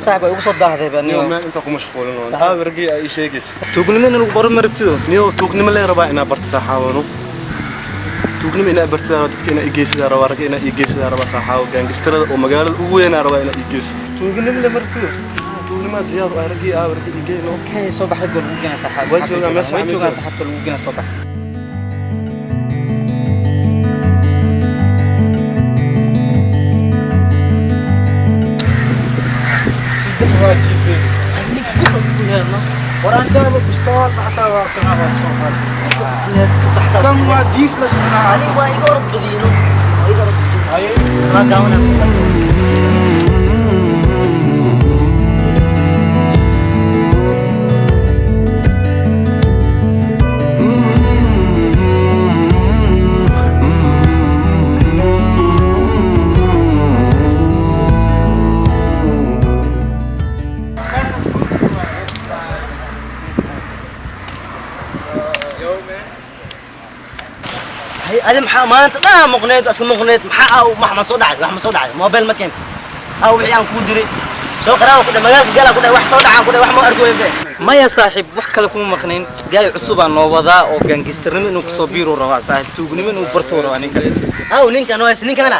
Saaxib, ay ugu soo daahday baa niyo niyo. Meel inta ku mashquulin oo aawargii ay ii sheegaysa. Tuugnimo in lagu baro ma rabtido? Niyo, tuugnimo leen rabaa inaa barto, saaxaabano. Tuugnimo inaa bartida rabaa, dadka inaa igeysidaa rabaa, ragga inaa igeysidaa rabaa, saaxaabo. Gaangistarada oo magaalada ugu weynaa rabaa inaa igeyso. Tuugnimo le martido, tuugnimo diyaar u ah. Raggii aawargii igeyno. Okay, soo bax, ragga lagu gena saaxib. Way joogaan meesha. Way ma joogaan. Joogaan. Saxaabta lagu gena, soo bax. Waraan pistool xataa waa kana waa soo qaad. Kan waa diif la sugnaa. Aniga waa iga orod badiyino, waa iga orod badiyo. Waa gaawana. Hay, adi maxaa maanta dhan muqneed iska muqneed? Maxaa aa wax ma soo dhacay? Wax ma soo dhacay? Mobile ma keentay? Aa wixii aan kuu diray soo qaraawa ku dhahay, magaalka gala ku dhahay, wax soo dhacaan ku dhahay, wax ma arkoy be. Maya saaxiib, wax kale kuma maqnayn. Gaari cusubaa noo wadaa oo gaangistarnimo inuu kusoo biiruu rabaa, saaxiib. Tuugnimo inuu bartuu rabaa ninka. Aw ninkan waa ninkana.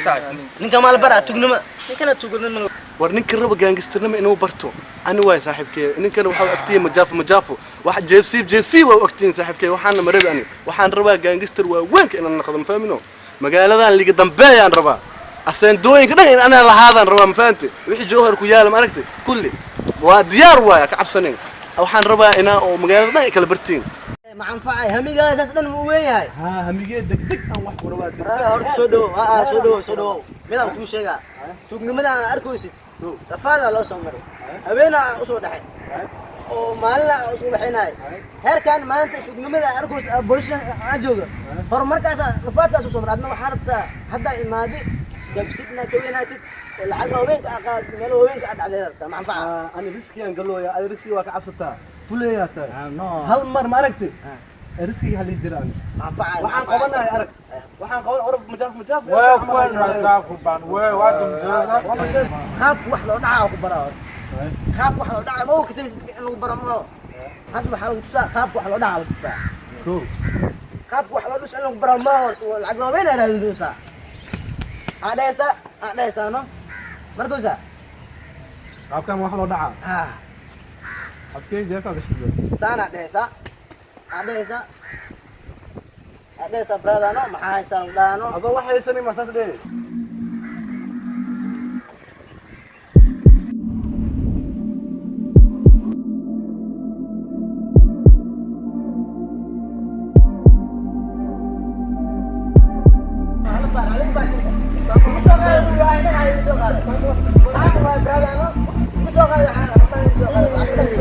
Saaxiib. Ninka maal bara tugnimo, ninkana tugnimo. War ninka raba gaangistarnimo inuu barto ani waay, saaxiibkee. Ninkana waxaa ogtihiin majaafo majaafo, wax jeebsiib jeebsiib waa ogtihiin, saaxiibkee. Waxaana ma rabi ani, waxaan rabaa gaangistar waaweynka inaan noqdo, ma fahmino? Magaaladan liga dambeeyaan rabaa, aseendooyinka dhan in anaa lahaadaan rabaa, ma fahante? Wixii jowhar ku yaala, ma aragtay, kulli waa diyaar waaya, ka cabsanin. Waxaan rabaa inaa oo magaalada dhan ay kala bartiin. Ma anfacay hamigaas dhan wuu weyn yahay. Haa, hamigee degdeg aan wax ku rabaa. Brother, horta soo dhawow. Aa soo dhawow, soo dhawow. Midaan kuu sheegaa, tuugnimada aan arkaysid rafaadaa loo soo maray, habeena aan usoo dhaxay oo maalina aan usoo baxinahay heerkan maanta. Tuugnimada aan arkaysid boosha aan jooga, horumarkaas rafaadkaas usoo maray. Adna waxaa rabtaa haddaa imaadi gabsid inaad ka weynaatid oo lacag haweenka aa qaad, meel haweenka aad dhacday rabtaa. Ma anfaca? Ani riskigaan galooya, adi riskiga waa ka cabsataa, fuleeyaa tahay. Hal mar ma aragtay riskiga halii jira ani. Ma anfacay? Waxaan qabanahay arag, waxaan qaban orab majaaf majaaf. Waa kuwan rasaaqu baan. Waa waa dumjoosa. Qaabka wax loo dhacaa ku baraa horta. Qaabka wax loo dhacaa ma og kasaysid in lagu baro ma hadda waxaa lagu tusaa qaabka wax loo dhacaa lagu tusaa, qaabka wax loo dhus in lagu baro ma horta. Waa lacag waaweyn aa raadinaysaa, aa dhahaysaa, aa dhahaysaa no markaysaa. Qaabkan wax loo dhacaa? Ah. Afkeen jeefka gashido. Saanaa dhahaysaa, aa dhahaysaa, aa dhahaysaa, brother no, maxaa haysaa lagu dhahaa no. Adoo wax haysanin ma saas dheh?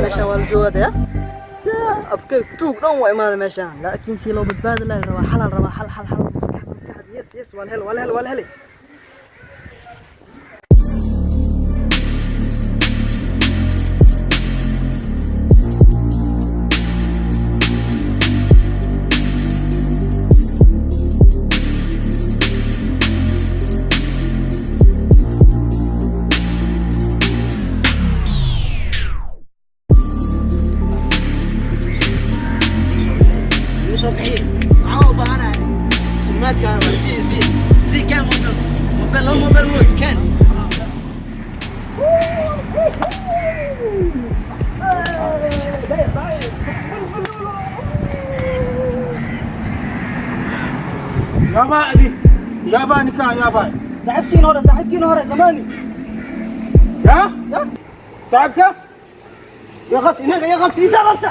Meeshaan waa la joogaa ya abkay, tuug dhan waa imaada meeshaan, laakiin si loo badbaadi laha rabaa xalal rabaa, xal xal xal. Maskaxda, maskaxda. Yes, yes, waa la hel, waa la hel, waa la helay. Soo bixiye, maxaa u baahanahay? Khidmaadkaan waa si si si kaan mobile mobile laba mobile mood kaan. Yaba Ali. Yaba nika yaba. Saaxiibkiin hore, saaxiibkiin hore zamani. Ya? Ya. Saaxiibka? Ya qabta inaga, ya qabta, isaa qabta.